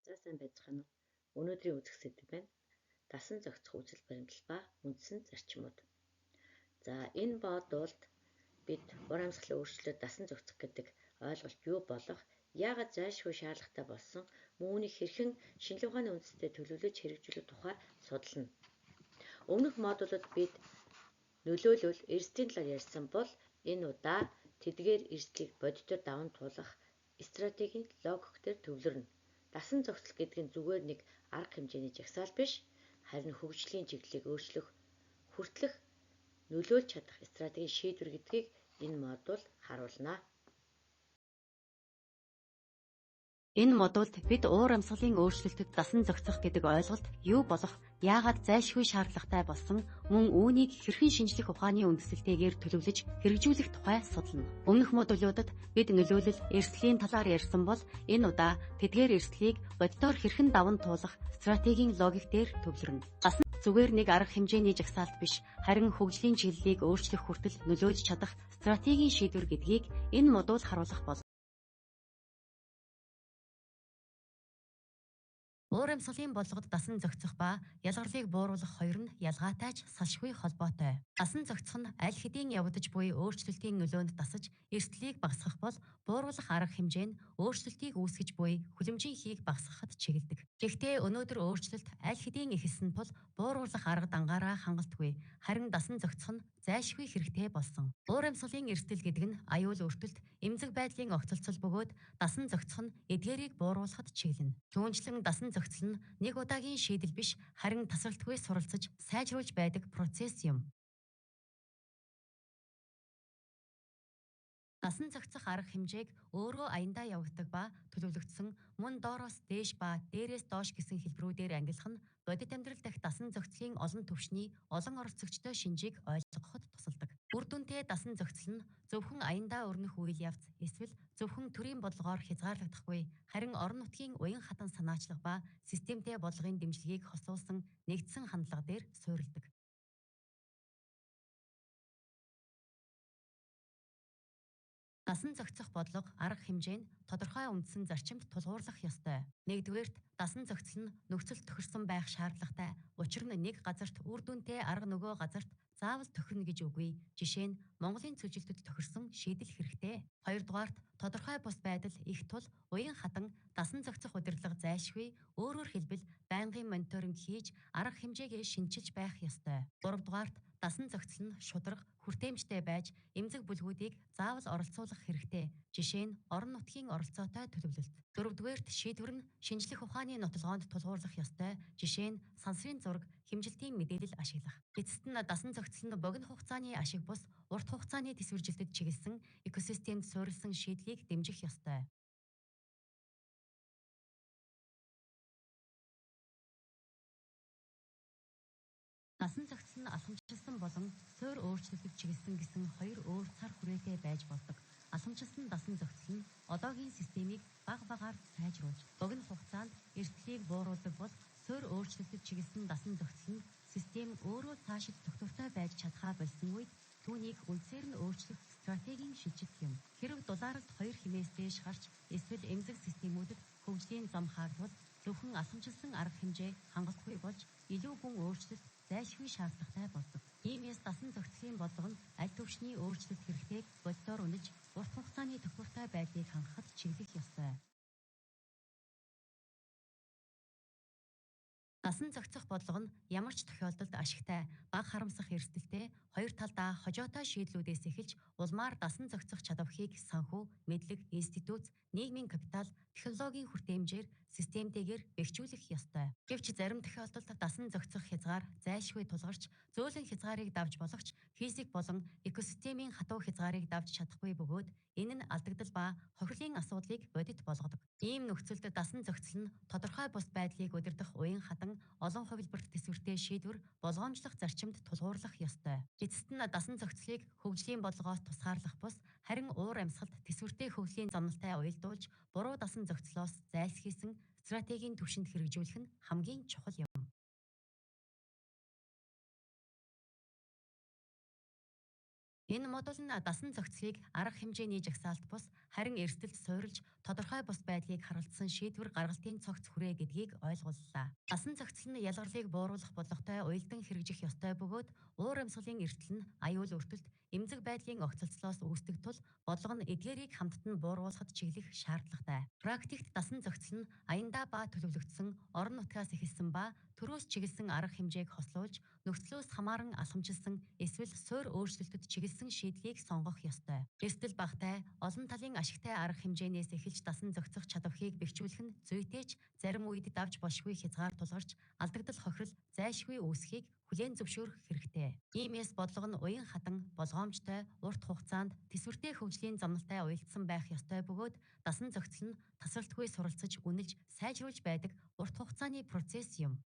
За сайн байцгаана уу? Өнөөдрийн үзэх сэдэв байна. Дасан зохицох үзэл баримтлал ба үндсэн зарчмууд. За энэ модульд бид уур амьсгалын өөрчлөлтөд дасан зохицох гэдэг ойлголт юу болох, яагаад зайлшгүй шаардлагатай болсон, мөн үүнийг хэрхэн шинжлэх ухааны үндэстэй төлөвлөж хэрэгжүүлэх тухай судална. Өмнөх модулууд бид нөлөөлөл, эрсдлийн талаар ярьсан бол энэ удаа тэдгээр эрсдлийг бодитоор даван туулах стратегийн логик дээр төвлөрнө. Дасан зохицол гэдэг нь зүгээр нэг арга хэмжээний жагсаал биш, харин хөгжлийн чиглэлийг өөрчлөх, хүртлэх, нөлөөлж чадах стратегийн шийдвэр гэдгийг энэ модуль харуулна. Энэ модульд бид уур амьсгалын өөрчлөлтөд дасан зохицох гэдэг ойлголт юу болох, яагаад зайлшгүй шаардлагатай болсон, мөн үүнийг хэрхэн шинжлэх ухааны үндэслэлтэйгээр төлөвлөж хэрэгжүүлэх тухай судална. Өмнөх модулуудад бид нөлөөлөл, эрсдлийн талаар ярьсан бол энэ удаа тэдгээр эрсдлийг бодитоор хэрхэн даван туулах стратегийн логик дээр төвлөрнө. Дасан зүгээр нэг арга хэмжээний жагсаалт биш, харин хөгжлийн чиглэлийг өөрчлөх хүртэл нөлөөлж чадах стратегийн шийдвэр гэдгийг энэ модуль харуулах болно. Уур амьсгалын бодлогод дасан зохицох ба ялгарлыг бууруулах хоёр нь ялгаатай ч салшгүй холбоотой. Дасан зохицох нь аль хэдийн явагдаж буй өөрчлөлтийн нөлөөнд дасаж эрсдлийг багасгах бол бууруулах арга хэмжээ нь өөрчлөлтийг үүсгэж буй хүлэмжийн хийг багасгахад чиглэдэг. Гэхдээ өнөөдөр өөрчлөлт аль хэдийн эхэлсэн тул бууруулах арга дангаараа хангалтгүй, харин дасан зохицох нь зайлшгүй хэрэгтэй болсон. Уур амьсгалын эрсдэл гэдэг нь аюул өртөлт, эмзэг байдлын огцолцол бөгөөд дасан зохицох нь эдгээрийг бууруулахад чиглэнэ. Түүнчлэн дасан зохицол нь нэг удаагийн шийдэл биш, харин тасралтгүй суралцаж, сайжруулж байдаг процесс юм. Дасан зохицох арга хэмжээг өөрөө аяндаа явагддаг ба төлөвлөгдсөн мөн доороос дээш ба дээрээс доош гэсэн хэлбэрүүдээр ангилах нь бодит амьдрал дахь дасан зохицлын олон түвшний олон оролцогчтой шинжийг ойлгоход тусалдаг. Үр дүнтэй дасан зохицол нь зөвхөн аяндаа өрнөх үйл явц эсвэл зөвхөн төрийн бодлогоор хязгаарлагдахгүй, харин орон нутгийн уян хатан санаачлага ба системтэй бодлогын дэмжлэгийг хосуулсан нэгдсэн хандлага дээр суурилдаг. Дасан зохицох бодлого, арга хэмжээ нь тодорхой үндсэн зарчимд тулгуурлах ёстой. Нэгдүгээрт, дасан зохицол нь нөхцөлд тохирсон байх шаардлагатай. Учир нь нэг газарт үр дүнтэй арга нөгөө газарт заавал тохирно гэж үгүй. Жишээ нь Монголын цөлжилтөд тохирсон шийдэл хэрэгтэй. Хоёрдугаарт, тодорхой бус байдал их тул уян хатан дасан зохицох удирдлага зайлшгүй, өөрөөр хэлбэл байнгын мониторинг хийж арга хэмжээгээ шинчилж байх ёстой. Гуравдугаарт, дасан зохицол нь шударга, хүртээмжтэй байж эмзэг бүлгүүдийг заавал оролцуулах хэрэгтэй. Жишээ нь орон нутгийн оролцоотой төлөвлөлт. Дөрөвдүгээрт, шийдвэр нь шинжлэх ухааны нотолгоонд тулгуурлах ёстой. Жишээ нь сансрын зураг, хэмжилтийн мэдээлэл ашиглах. Эцэст нь дасан зохицол нь богино хугацааны ашиг бус урт хугацааны тэсвэржилтэд чиглэсэн экосистемд суурилсан шийдлийг дэмжих ёстой. Дасан зохицол нь алхамчилсан болон суур өөрчлөлтөд чиглэсэн гэсэн хоёр өөр цар хүрээтэй байж болдог. Алхамчилсан дасан зохицол нь одоогийн системийг бага багаар сайжруулж, богино хугацаанд эрсдлийг бууруулдаг бол суур өөрчлөлтөд чиглэсэн дасан зохицол нь систем өөрөө цаашид тогтвортой байж чадхаа болсон үед түүнийг үндсээр нь өөрчлөх стратегийн шилжилт юм. Хэрв дулааралт хоёр химээс дээш гарч эсвэл эмзэг системүүдэд хөгжлийн зам хаагдвал зөвхөн алхамчилсан арга хэмжээ хангалтгүй болж илүү гүн өөрчлөлт зайлшгүй шаардлагатай болдог. Иймээс дасан зохицлын бодлого нь аль түвшний өөрчлөлт хэрэгтэйг бодитоор үнэж урт хугацааны тогтвортой байдлыг хангахад чиглэх ёстой. Дасан зохицох бодлого нь ямар ч тохиолдолд ашигтай, бага харамсах эрсдэлтэй хоёр талдаа хожоотой шийдлүүдээс эхэлж улмаар дасан зохицох чадварыг санхүү, мэдлэг, институт, нийгмийн капитал, технологийн хүртээмжээр системтэйгээр бэхжүүлэх ёстой. Гэвч зарим тохиолдолд дасан зохицох хязгаар зайлшгүй тулгарч, зөөлөн хязгаарыг давж болох ч физик болон экосистемийн хатуу хязгаарыг давж чадахгүй бөгөөд энэ нь алдагдал ба хохирлын асуудлыг бодит болгодог. Ийм нөхцөлд дасан зохицол нь тодорхой бус байдлыг удирдах уян хатан олон хувилбарт төсвөртэй шийдвэр болгоомжлох зарчимд тулгуурлах ёстой. Эцэст нь дасан зохицлыг хөгжлийн бодлогоос тусгаарлах бус, харин уур амьсгалд төсвөртэй хөгжлийн замналтай уялдуулж буруу дасан зохицлоос зайлсхийсэн стратегийн түвшинд хэрэгжүүлэх нь хамгийн чухал юм. Энэ модуль нь дасан зохицлыг арга хэмжээний жагсаалт бус, Харин эрсдэлд суурилж тодорхой бус байдлыг харгалзсан шийдвэр гаргалтын цогц хүрээ гэдгийг ойлгууллаа. Дасан зохицол нь ялгарлыг бууруулах бодлоготой уялдан хэрэгжих ёстой бөгөөд уур амьсгалын эрсдэл нь аюул өртөлт эмзэг байдлын огцолцлоос үүсдэг тул бодлого нь эдгээрийг хамтад нь бууруулахад чиглэх шаардлагатай. Практикт дасан зохицол нь аяндаа ба төлөвлөгдсөн орон нутгаас эхэлсэн ба төрөөс чиглэсэн арга хэмжээг хослуулж нөхцлөөс хамааран алхамчилсан эсвэл суурь өөрчлөлтөд чиглэсэн шийдлийг сонгох ёстой. Эрсдэл багатай, олон талын ашигтай арга хэмжээнээс эхэлж дасан зохицох чадварыг бэхжүүлэх нь зүйтэй ч зарим үед давж болшгүй хязгаар тулгарч алдагдал хохирол зайлшгүй үүсэхийг хүлээн зөвшөөрөх хэрэгтэй. Иймээс бодлого нь уян хатан, болгоомжтой, урт хугацаанд төсвөртэй хөгжлийн замналтай уялдсан байх ёстой бөгөөд дасан зохицол нь тасралтгүй суралцаж, үнэлж, сайжруулж байдаг урт хугацааны процесс юм.